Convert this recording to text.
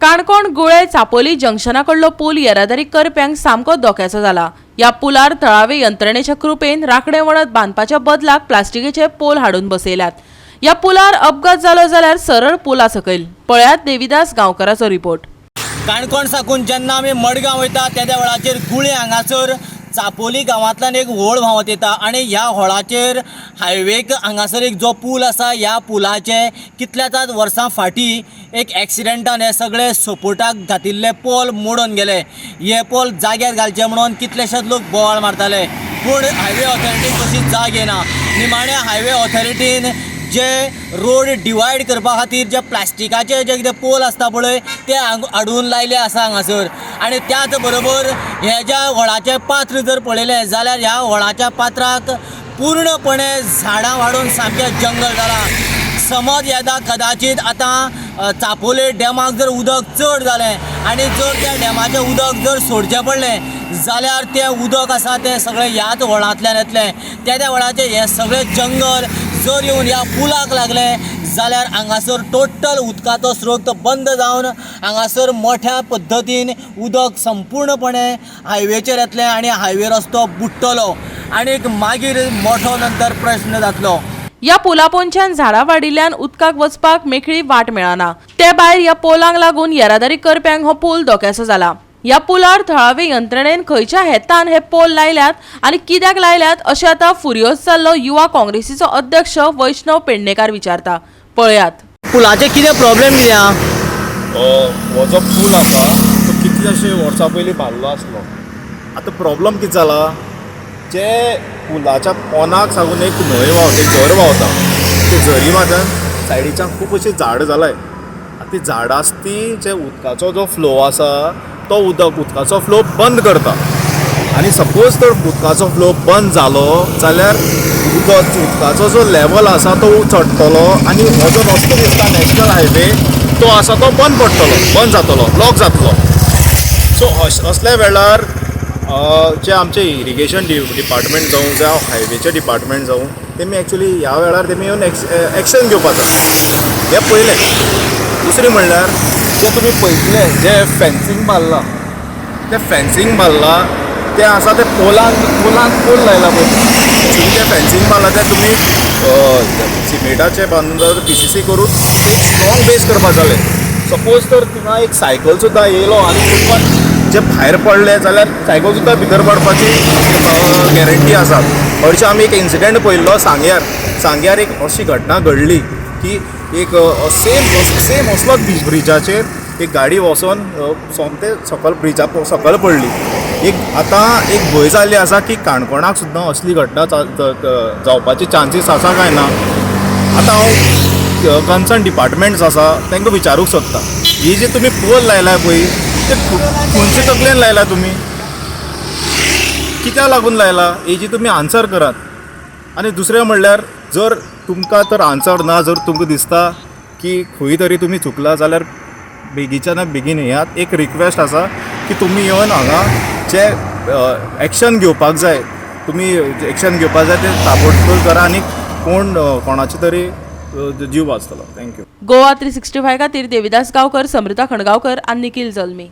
काणकोण गुळे चापोली जंक्शना कडलो पूल येरादारी करप्यांक सामको धोक्याचो जाला. ह्या पुलार थळावे यंत्रणेच्या कृपेन राखणे वणत बांदपाच्या बदलाक प्लास्टिकेचे पोल हाडून बसयल्यात. ह्या पुलार अपघात जालो जाल्यार सरळ पुला सकयल. पळयात देविदास गांवकाराचो रिपोर्ट. काणकोण साकून जेन्ना आमी मडगांव वयता तेद्या वेळाचेर गुळे हांगासर चापोली गांवांतल्यान एक व्होळ व्हांवत येता आनी ह्या व्होळाचेर हायवेक हांगासर एक जो पूल आसा, ह्या पुलाचे कितल्याचाच वर्सां फाटीं एक एक्सिडेंटान हे सगळे सपोर्टाक घातिल्ले पोल मोडून गेले. हे पोल जाग्यार घालचे म्हणून कितलेशेच लोक बोवाळ मारताले, पूण हायवे ऑथॉरिटीक कशी जाग येना. निमाणे हायवे ऑथॉरिटीन जे रोड डिवायड करपा खातीर जे प्लास्टिकाचे जे कितें पोल आसता पळय, ते हाडून लायले आसा हांगासर. आनी त्याच बरोबर हे ज्या व्हळाचें पात्र जर पळयलें जाल्यार ह्या व्हळाच्या पात्राक पूर्णपणे झाडां वाडून सामकें जंगल जालां. समज येदा कदाचीत आतां चापोले डॅमाक जर उदक चड जालें आनी जर त्या डॅमाचें उदक जर सोडचें पडलें जाल्यार तें उदक आसा तें सगळें ह्याच व्हळांतल्यान येतलें. त्या वेळाचें हें सगळें जंगल जर येवन ह्या पुलाक लागलें जाल्यार हांगासर टोटल उदकाचो स्रोत बंद जावन हांगासर मोठ्या पद्दतीन उदक संपूर्णपणे हायवेचेर येतलें आनी हायवे रस्तो बुडटलो आनीक मागीर मोठो नंतर प्रश्न जातलो. ह्या पुला पोंच्यान झाडां वाडिल्ल्यान उदकाक वचपाक मेकळी वाट मेळना. ते भायर ह्या पोलांक लागून येरादारी करप्यांक हो पूल धोक्याचो जाला. ह्या पुलार थळावे यंत्रणेन खंयच्या हेतान हे पोल लायल्यात आनी कित्याक लायल्यात अशें आतां फुर्योज जाल्लो युवा काँग्रेसीचो अध्यक्ष वैष्णव पेडणेकार विचारता. पळयात. पुलाचे कितें प्रॉब्लेम कितें आहा? हो जो पूल आसा तो कितलेशे वर्सां पयलीं बांदलो आसलो. आतां प्रॉब्लम कितें जाला, जे पुलाच्या पोनाक साकून एक न्हंय व्हांवता, एक झर व्हांवता. ते झरी मात्यान सायडीच्यान खूब अशीं झाडां जालाय. आतां ती झाडां आसा ती जे उदकाचो जो फ्लो आसा तो उदकाचो फ्लो बंद करता. आनी सपोज तर उदकाचो फ्लो बंद जालो जाल्यार उदकाचो जो लेवल आसा तो चडटलो आनी हो जो रस्तो दिसता नॅशनल हायवे तो आसा तो बंद पडटलो, बंद जातलो, ब्लॉक जातलो. सो असल्या वेळार जे आमचे इरिगेशन डिपार्टमेंट जावं, जावं हायवेचे डिपार्टमेंट जावं, तेमी एक्चुली ह्या वेळार तेमी येवन एक्शन घेवपाचो हें पयलें. दुसरें म्हणल्यार जे तुमी पळयतले जे फेन्सींग बांदलां, तें फेन्सींग बांदलां तें आसा तें पोलांक पोल लायला पळय. एक्चुली तें फेन्सींग बांदलां तें तुमी सिमेंटाचें बांदून जाल्यार पीसीसी करून एक स्ट्रॉंग बेस करपा जालें. सपोज तर थिंगा एक सायकल सुद्दां येयलो आनी चुकून जे भायर पडले जाल्यार सायकल सुद्दां भितर पडपाची गॅरंटी आसा. हरशीं आमी एक इन्सिडंट पळयल्लो सांग्यार. सांग्यार एक अशी घटना घडली की एक सेम असलोच ब्रिजाचेर एक गाडी वचोन सोमते सकयल ब्रिजा सकयल पडली. एक आतां एक भंय जाल्ली आसा की काणकोणाक सुद्दां असली घटना जावपाची चान्सीस आसा काय ना. आतां हांव कन्सर्न डिपार्टमेंट्स आसा तांकां विचारूंक सोदता, ही जी तुमी पोल लायला पळय ते खंयचे तकलेन लायला, तुमी कित्याक लागून लायला, हेजी तुमी आन्सर करात. आनी दुसरें म्हणल्यार जर तुमकां तर आन्सर ना, जर तुमकां दिसता की खंय तरी तुमी चुकला जाल्यार बेगीच्या ना बेगीन येयात. एक रिक्वेस्ट आसा की तुमी येवन हांगा जे एक्शन घेवपाक जाय, तुमी एक्शन घेवपाक जाय तें ताबडतोब करा आनी कोणाचे तरी जीव वाचतलो. Thank you. Goa 365 खातीर देविदास गांवकर, समृता खणगांवकर आनी निखील जल्मी.